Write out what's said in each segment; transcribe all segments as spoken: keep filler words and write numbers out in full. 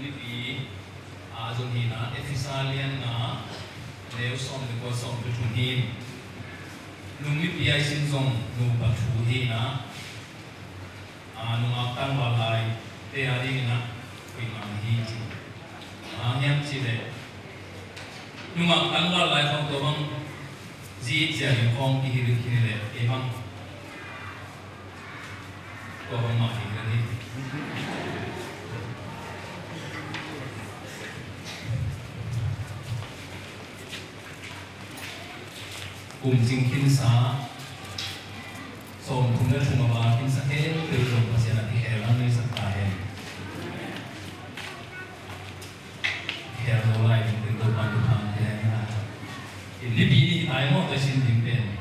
Mipi a zong hi na, Efesa lian nga, neu sawm le kua, sawm le thum hi. Nung mipi a i sin zong nupa thu hi na, a, nungak tangval laite a dingin ah koimah hi ci. A, hiam cih leh nungak tangval lai khawng tua bang zi it zia ding khawng kihilh khin leh ei bang tua bangmah hi ka hi. Kum cing khinsa, sawm thum le thum a va khinsa khempeuh zong Pasian a kikhel hong neisak ta hen. Khel lo lai ding pen Topa'n thupha hong pia hen. I nipi ni hi tai maw, tua i sin ding pen.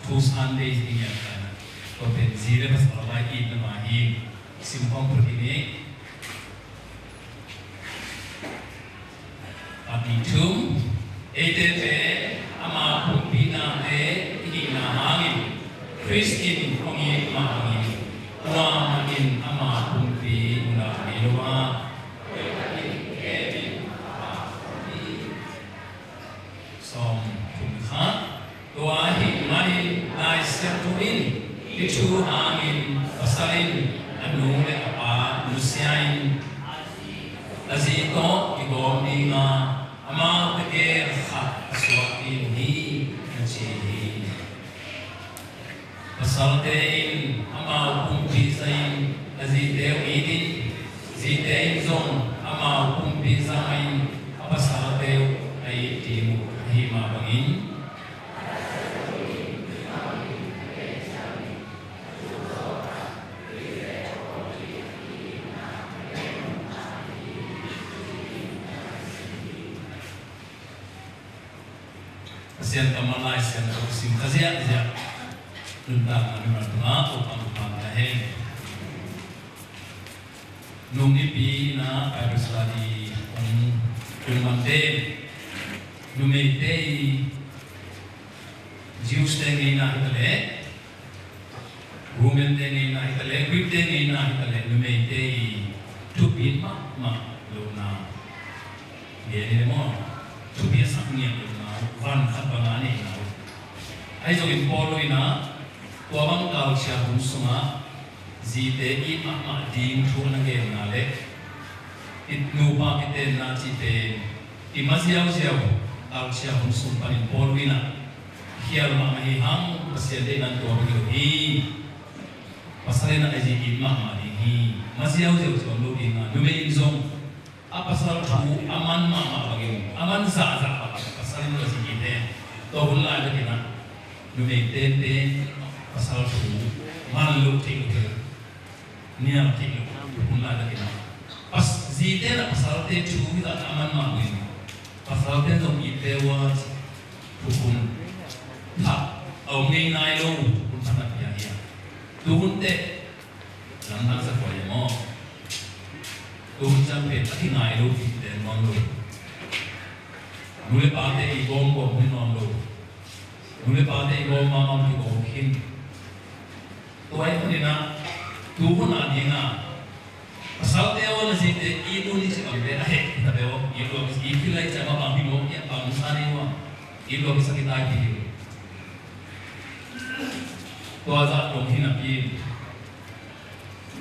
Two Sundays i ngiat ta na. Tua pen zi le pasal vai itna mah hi. Sim khawm phot hi ni. Eite pen ama pumpi nate i hihna hangin Khrist in hong it mah bangin kuamah in ama pumpi nuntak ngei lo a, sawm thum khat. Tua ahih manin Lai Siangtho in hih thu hangin, pasal in a nu le a pa nusia in a zi tawh kigawm ding a, amaute gel khat a suak ding hi, a ci hi. Pasalte in amau pumpi za in a zite uh it in, zite in zong amau pumpi za in a pasalte uh a it ding uh ahih mah bangin, Pasian kammal Lai Siangtho sim kha ziahziah nuntakna mimal tungah Topa'n thupha pia hen. Nung nipi in ah Bible study hong tung mante, numeite i Jews te ngeina hi ta leh, Roman te ngeina hi ta leh, Greek te ngeina hi ta leh, numeite i thupi mahmah lohna, ngeina hi leh maw, thupi a sak ngiat lohna, van khat bang a neihna. Ahi zongin Paul in ah tua bang kalchia hun sungah zite it mahmah ding thu a na genna le i nupa kitenna cih pen i ma ziauziau kalchia hun sung panin Paul in ah khial mahmah hi hang. Pasian deihna tua bek hi lo hi. Pasal in ah a zi it mahmah ding hi. Ma ziauziau ci om lo ding a, numei in zong a pasal thu a man mahmah bangin, a man zahzah bangin pasal in a zi it hen. Tua hun lai takin ah numei tenten pasal thu man lo theih lo, nial theih lo. Tua hun lai takin ah pas, zite in ah pasalte thu hi zah a man mah bangin pasalte zong it ve ua, thukhun thah a om ngei nai lo, thukhun thah na pia hi a. Tuhun teh lamdang sa kua hi maw? Tuhun ciang pen a kingai lo, kiten nuam lo. Nu le pate i gawm gawm hi nuam lo. Nu le pate i gawm mahmah kigawm khin. Tua ahih manin ah tuhun a ding a pasalte aw, na zite it un i cih bangte a heh hi ta ve aw. It lua, i philai ciang a bang hi maw, i a bang sa ding ua. It lua, i sa kitai hi. Tua zah dong hi napi in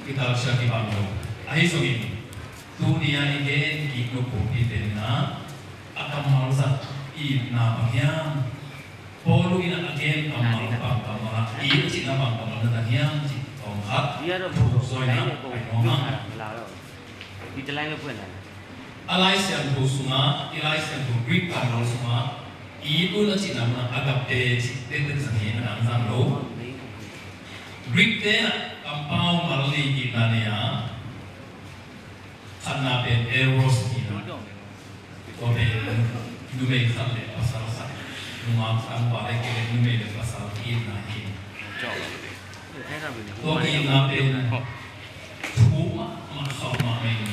kitalsia kibang lo. Ahi zongin tuni a i gen i itna pumpi pen na a kammal zat itna bang hiam? Paul in a gen kammal bang kammal a it cihna bang kammal na dang hiam cih tawm khat thuk zawina pai nuam hang. A Lai Siangtho sungah, i Lai Siangtho Greek kammal sungah it un a cihna munah agape cih tektek zang hi, a dang zang lo. Greek te in ah kampau mal li itna nei a, khatna pen eros hi na. Tua pen numei khat le pasal khat, nungak tangval le kei le numei le pasal ki-itna hi. Tua ki-itna pen thu mahmah, khauh mahmah in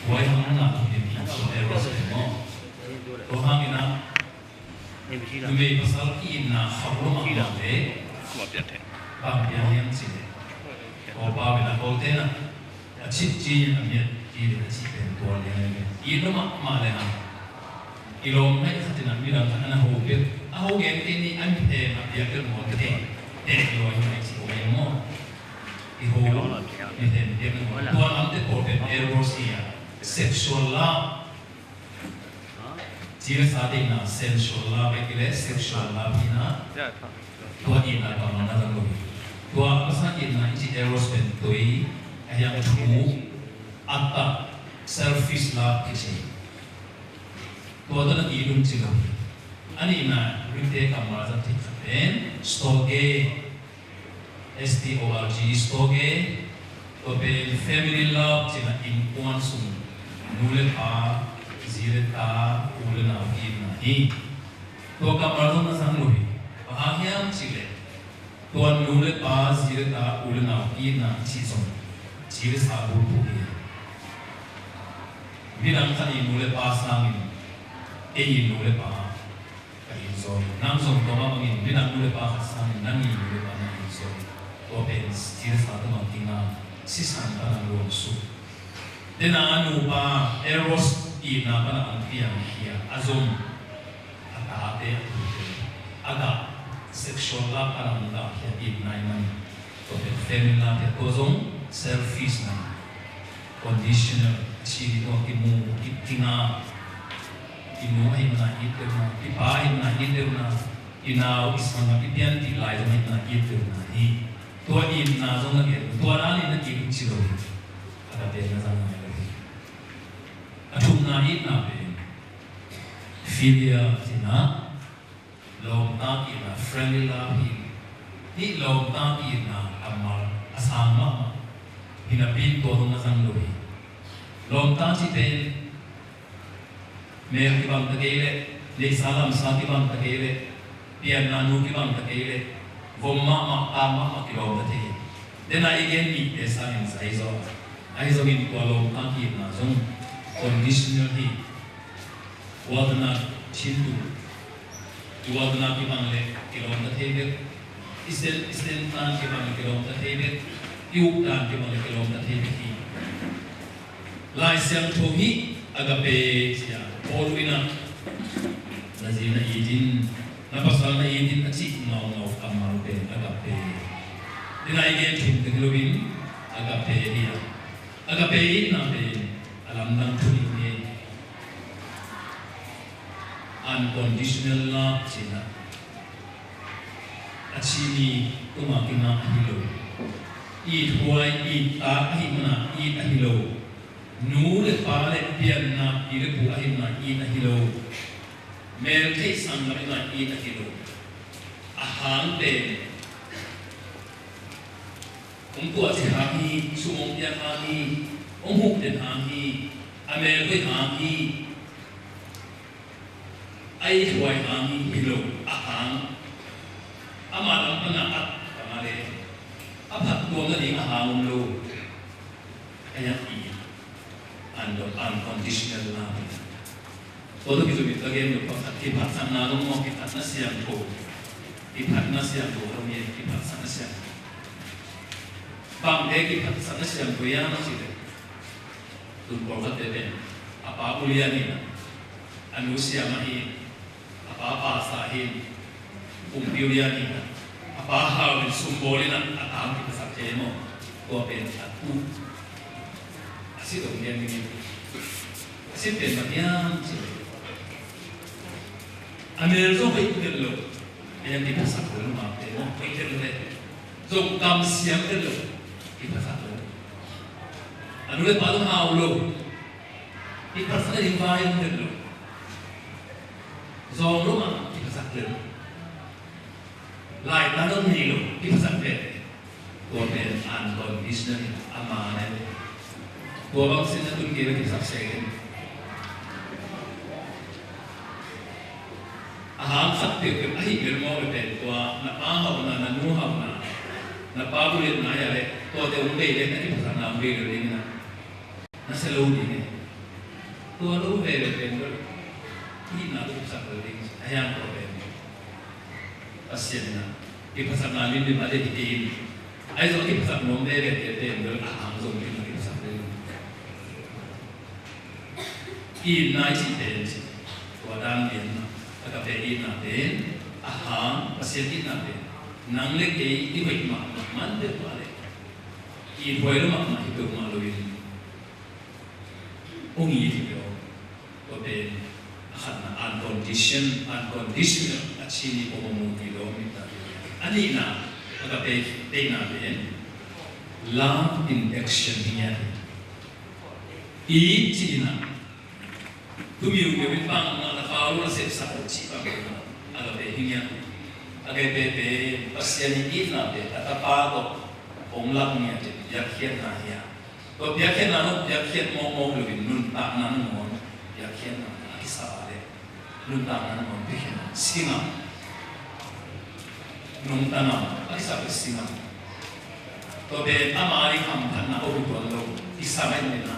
buai hang na tung ding hi, tua eros pen maw. Tua hangin ah numei pasal ki-itna khauh lo mahmah le bang piang hiam cih leh, Kawlpau in ah Kawlte in ah a cit ci a miat ci le a cih pen I lawm mahmah le hang, i lawm ngaih khat in a midang khat a na ho peuh, a ho gen kei ni, a miphem a piak peuh maw, theh, theh i lawi hi mai ci ho gen maw? I ho, miphem piak peuh maw? Tua lamte pawl pen eros hi a, sexual love. Ci le sa deihna, sensual love, bai ki le sexual love hi na. Tua itna kammal na zang lo hi. Tua a masa itna i ci eros pen tua hi a, hiang thu, a tak, selfish love kici. Tua tawh na it un ci lo hi. A nihna Greek-te kammal zat thei khat pen storge, S T O R G E, storge. Tua pen family love cih na, innkuan sung nu le pa, zi le ta, u le nau ki-itna hi. Tua kammal zong na zang lo hi. Bang hang hiam cih leh tua nu le pa, zi le ta, u le nau ki-itna cih zong ci le sa bulphuh hi. Midang khat i nu le pa sangin ei i nu le pa ka it zaw hi. Nang zong tua mah bangin midang nu le pa khat sangin nang i nu le pa na it zaw hi. Tua pen ci le sa tawh bang kinga, sisan pan a luang suk. Dena a nupa eros itna pan a hong piang hi a, a zong a tate, a tute, a gah, sexual love pan a hong gah hi a, itna ahih manin. Tua pen family love hi a, tua zong selfish na, conditional, a ci ni tua kimu, ki, kinga, i nu ahih manin it deuhna, i pa ahih manin it deuhna, i nau, i sanggam, i pianpih lai zong ahih manin it deuhna hi. Tua itna zong na gen, tua dan in na it un ci lo hi. Agape na zang nai lo hi. A thumna itna pen philia cihna, lawmta itna, friendly love hi. Hih lawmta itna kammal a sang mahmah hi napi in tua zong na zang lo hi. Lawmta cih pen mel kibang ta kei leh, neihsa lamsa kibang ta kei leh, pianna nu kibang ta kei leh, vom mahmah, tang mahmah kilawm ta thei hi. Dena i gen nihte sangin sa hi zaw. Ahi zongin tua lawmta itna zong conditional hi. Waltana thin tung, i waltana kibang leh kilawm ta thei bek, i sel, i sel tan kibang leh kilawm ta thei bek, i uk tan kibang leh kilawm ta thei bek hi. Lai Siangtho hih agape ci a, Paul in a, na zi na it in, na pasal na it in a cih ngaungau kammal pen agape. Dena i gen thum teng hi lo in, agape hi a. Agape itna pen a lamdang thu nih hi. Unconditional love cihna. A ci ni tungah kinga ahi lo. Ithuai, it tak ahih manin it ahi lo. Nu le pa le pianna pi le pu ahih manin it ahi lo. Mel theih sanggam ahih manin it ahi lo. A hang pen hong tuahcih hang hi, sum hong piak hang hi, hong huhden hang hi, a mel hoih hang hi. A ithuai hang hi lo, a hang. Ama lam pan a at, ama le, a phattuam nading a hang om lo. A yak i, and unconditional love. Tua tawh kizom in ka gen nop pakhat, kiphatsakna zong maw, kiphatna siangtho. Kiphatna siangtho zong hi, kiphatsakna siangtho. Bang e kiphatsakna siangtho hiam cih leh, tun pawlkhatte pen a pa ulian hi a, a nu siamah hi, a pa pastor hi, kumpi ulian hi a, a pa hau in sum bawl in a, a ta hong kiphatsak thei maw? Tua pen a tu. A sit hong lian ding hi. A sit pen bang hiam cih leh, a mel zong hoih tel lo. A yak kiphatsak lo, numate maw, hoih tel lo le. Zong kamsiam tel lo, kiphatsak lo. A nu le pa zong hau lo, kiphatsak ding vai zong tel lo. Zawng lo mah, kiphatsak tel lo. Laitang zong nei lo, kiphatsak tel lo. Tua pen unconditional in a man ahi. Tua bang sin na tun kei bek kipsak sek in. A hangsak peuhpeuh ahi bel mawk le pen tua na pa hauhna, na nu hauhna, na pa buliatna hi a leh tuate hong bei leh na kiphasakna hong bei lo ding in a, na sia lo ding e. Tua lo veve pen bel hihna tawh kipsak lo ding a, hiang tua pen Pasian in a kiphasakna limlim a deih hi kei in. Ahi zong a kiphasak nuam veve te pen bel a hang zong ding a kiphasak ding. Itna i cih pen, tua dan lianna, agape itna pen, a hang Pasian itna pen nang le kei i hoih mahmah man peuhmah le i huai lo mahmah hi peuhmah loin hong it hi peuh. Tua pen a khatna, uncondition, unconditional, a chin i pom a mu ti lo mi ta. A nihna, agape itna pen love in action hi ngiat hi. I cihna tu miu miu in bang na ta pau lo na sepsak lo cih bang na agape hi ngiat. Agape pen Pasian i itna pen a tapa tawh hong lak ngiat in biakhiatna hi a. Tua biakhiatna lo, biakhiat mawkmawk lo in nuntakna nangawn biakhiatna a kisa a le nuntakna nangawn biakhiatna singam, nungta ngam a kisa pen singam. Tua pen ama ding hamphatna a hu tuan lo i sa ngai nena.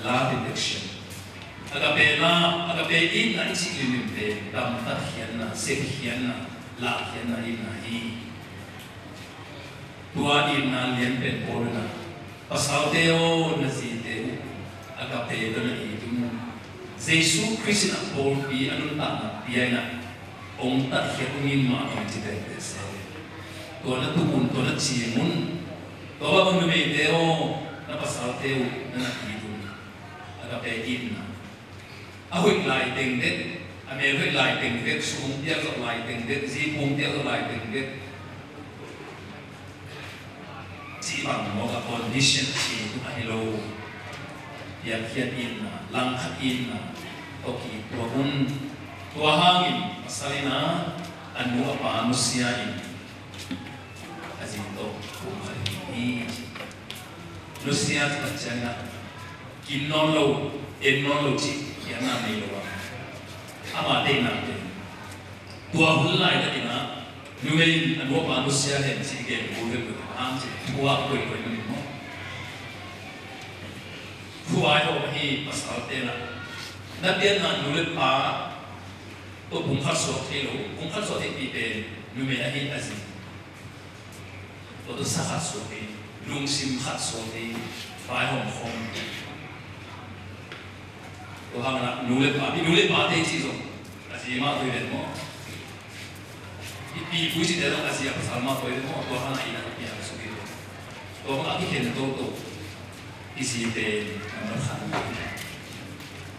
Love in action. Agape love, agape itna i cih limlim pen damtat khiatna, sep khiatna, lah khiatna itna hi. Tua itna lian pen Paul in a, pasalte aw, na zite uh agape tawh na it un. Jesu Khrist in a pawlpi a nuntakna pia in a, hong tatkhiat hong it mah bang ci tengte se. Tua na tuh un, tua na cing un. Tua bang un numeite aw, na pasalte uh na na it un. Agape itna. A hoih lai teng bek, a mel hoih lai teng bek, sum piak zawh lai teng bek, zi phung piak zawh lai teng bek cih bang mawk a condition cih tung ahi lo. Biakhiat itna, langkhat itna tawh kituak un. Tua hangin pasal in a, a nu a pa nusia in a zi tawh pumkhat hi. Nusia khat ciangin a kin nawn lo, en nawn lo cih khiatna nei lo a, ama deihna pen tua hun laitakin a numei in a nu a pa nusia hen cih gen kul vek lo a, hang cih thu a koikoi na min maw? Thu a i hawm ahi pasalte in a, na pianna nu le pa tawh pumkhat suak thei lo, pumkhat suak theihpih pen numei ahi a zi. Tua tawh sa khat suak hi, lungsim khat suak hi, vaihawm khawm. Tua hangin a nu le pa, i nu le pate cih zong a zi mah tua hi ven maw? I pi pu i cihte zong a zi a pasal mah tua hi ven maw? Tua hangin a i na piang suk hi. Tua hangin a kikhen toto i zi pen number khat.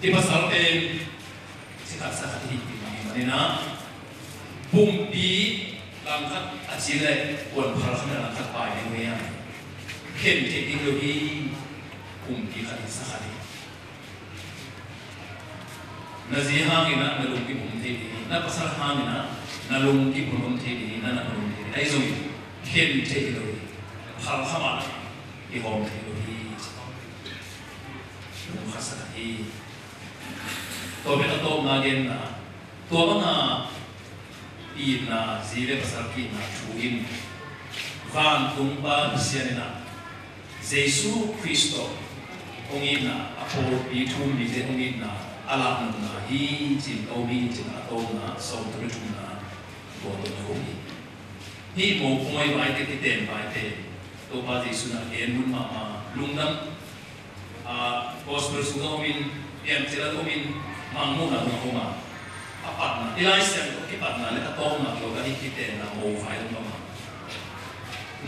I pasal pen si khat sa khat hi, hi, hi, hi, hi, hi. Pumpi langkhat a ci le kuan phal khat a langkhat pai ding hi a. Khen thei ding lo hi. Pumpi khat hi, sa khat hi. Na zi hangin a na lungkim om thei ding hi. Na pasal hangin a na lungkim om thei ding hi. Na na om thei ding hi. Ahi zongin khen thei lo hi. Phal khat mah i hawm thei lo hi. Lungkhat sa khat hi. Tua pen a tawpna genna. Tua banga itna, zi le pasal ki-itna thu in vantung Pa Pasian in a Jesu Khrist tawh hong itna, a pawlpi thu um mite hong itna a lahnopna hi ci-in a om hi ci-in a tawpna, sawmthum le thumna tua tawh na om hi. Hih mopawi vaite, kiten vaite Topa Jesu in a gen hun mahmah, lungdam. A, gospel sung a om in, Piancil a om in, Mangmuhna a om a, a patna, i Lai Siangtho kipatna le a tawpna tawh ka hih kitenna mawhfai om mahmah.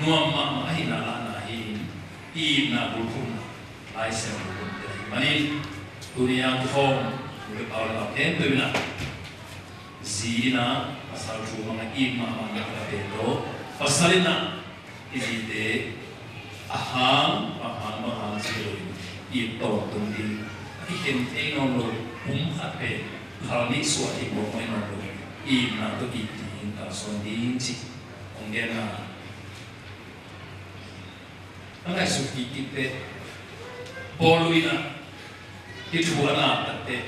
Nuam mahmah ahihna lahna hi in, i itna bulphuhna Lai Siangtho om te ahi manin, tuni a kikhawm nu le pa le nau khempeuh in a, zi in a pasal thu mang a it mahmahna ka pen lo. Pasal in a i zite a hang, bang hang, bang hang ci lo in it tawntung ding. A kikhen thei nawn lo, pum khat pen phal nih suah thei mawkmawk nawn lo, itna tawh it ding, kalsuan ding cih hong genna. A ngaihsut kik kik teh, Paul in a hih thu a na tak teh,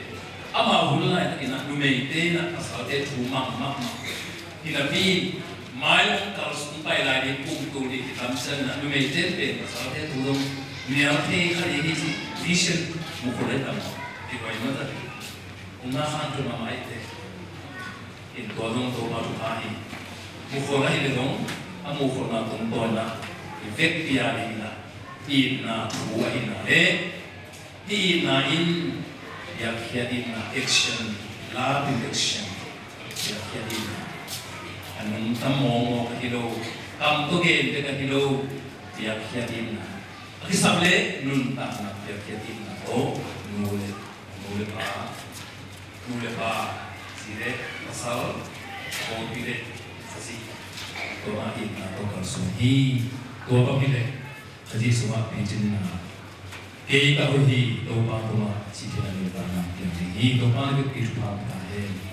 amau hun laitakin a numeite in a pasalte thu mang mahmah. Hi napi in, mai hong kal sung pai lai ding, kum tul ding kitam ciangin a numeite pen pasalte thu dong nial thei kha ding hi cih vision mukhol ahi tam. Kikoi mah tak. Hong na khan tul mahmah hi teh. In tua zong Topa thupha hi. Mukhol ahi le zong, a mukholna tungtawn in a i vekpi a ding in a, itna thu ahihna le, hih itna in Piakkhiatna, action, love in action. Piakkhiatna. A nungta mawngmawng ahi lo, kam tawh gen tek ahi lo. Piakkhiatna. A kisap le nuntakna piakkhiatna. O, nu le, nu le pa. Nu le pa, zi le pasal, pawlpi le Khazih. Tua mah itna tawh kalsuan hi. Tua bang hi le Khazih sungah picinna. Kei ka hoih hi, Topa tungah ci khin a nuntakna piang ding hi. Topa na bek pi thupha ta hen.